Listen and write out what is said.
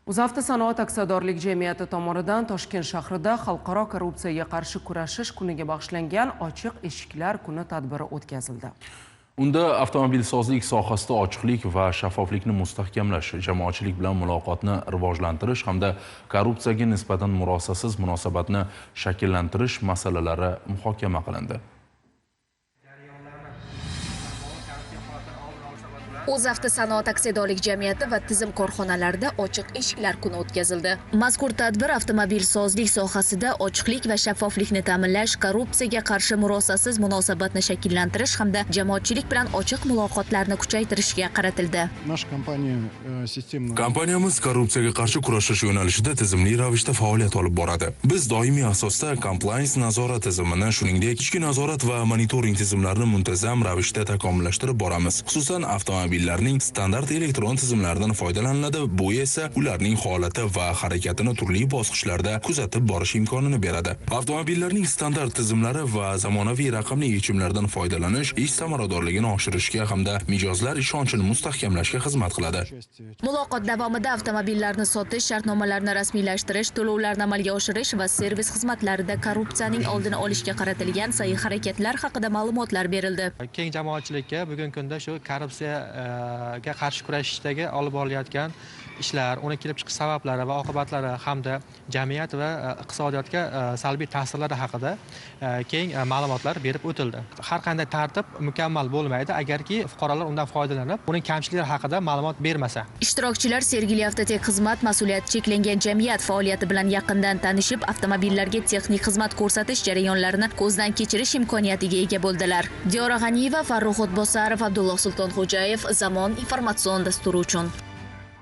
O'zavtosanoat aksiyadorlik jamiyati tomonidan Toshkent shahrida xalqaro korrupsiyaga qarshi kurashish kuniga bag'ishlangan Ochiq eshiklar kuni tadbiri o'tkazildi. Unda avtomobilsozlik sohasida ochiqlik va shaffoflikni mustahkamlash, jamoatchilik bilan muloqotni rivojlantirish hamda korrupsiyaga nisbatan murosasiz munosabatni shakllantirish masalalari muhokama qilindi. O'zavtosanoat aksiyadorlik jamiyati va tizim korxonalarida Ochiq eshiklar kuni o'tkazildi. Mazkur tadbir avtomobilsozlik sohasida ochiqlik va shaffoflikni ta'minlash, korrupsiyaga qarshi murosasiz munosabatni shakllantirish hamda jamoatchilik bilan ochiq muloqotlarni kuchaytirishga qaratildi. Наша компания системно Kompaniyamiz korrupsiyaga qarshi kurashish yo'nalishida tizimli ravishda faoliyat olib boradi. Biz doimiy asosda compliance nazorat tizimini, shuningdek, ichki nazorat va monitoring tizimlarini muntazam ravishda takomillashtirib boramiz. Xususan, avtomobillarning standart elektron tizimlaridan foydalaniladi. Bu esa ularning holati va harakatini turli bosqichlarda kuzatib borish imkonini beradi. Avtomobillarning standart tizimlari va zamonaviy raqamli yechimlardan foydalanish ish samaradorligini oshirishga hamda mijozlar ishonchini mustahkamlashga xizmat qiladi. Части Muloqot davomida avtomobillarni sotish, shartnomalarni rasmiylashtirish, to'lovlarni amalga oshirish va servis xizmatlarida korrupsiyaning oldini olishga qaratilgan sa'y-harakatlar haqida ma'lumotlar berildi. Keng jamoatchilikka bugungi kunda shu korrupsiyaga qarshi kurashishdagi olib borilayotgan ishlar, uni kelib chiqish sabablari va oqibatlari hamda jamiyat va iqtisodiyotga salbiy ta'sirlari haqida keng ma'lumotlar berib o'tildi. Har qanday tartib mukammal bo'lmaydi, agarki fuqarolar undan foydalanib, uning kamchiliklari haqida ma'lumot bermasa. Ishtirokchilar Sergeli Avtotek xizmat mas'uliyati cheklangan jamiyat faoliyati bilan yaqindan tanishib, avtomobillarga texnik xizmat ko'rsatish jarayonlarini ko'zdan kechirish imkoniyatiga ega bo'ldilar. Diyora G'aniyeva, Farruh O'tbosarov, Abdulloh Sultonxo'jayev, Zamon informatsion dasturi uchun.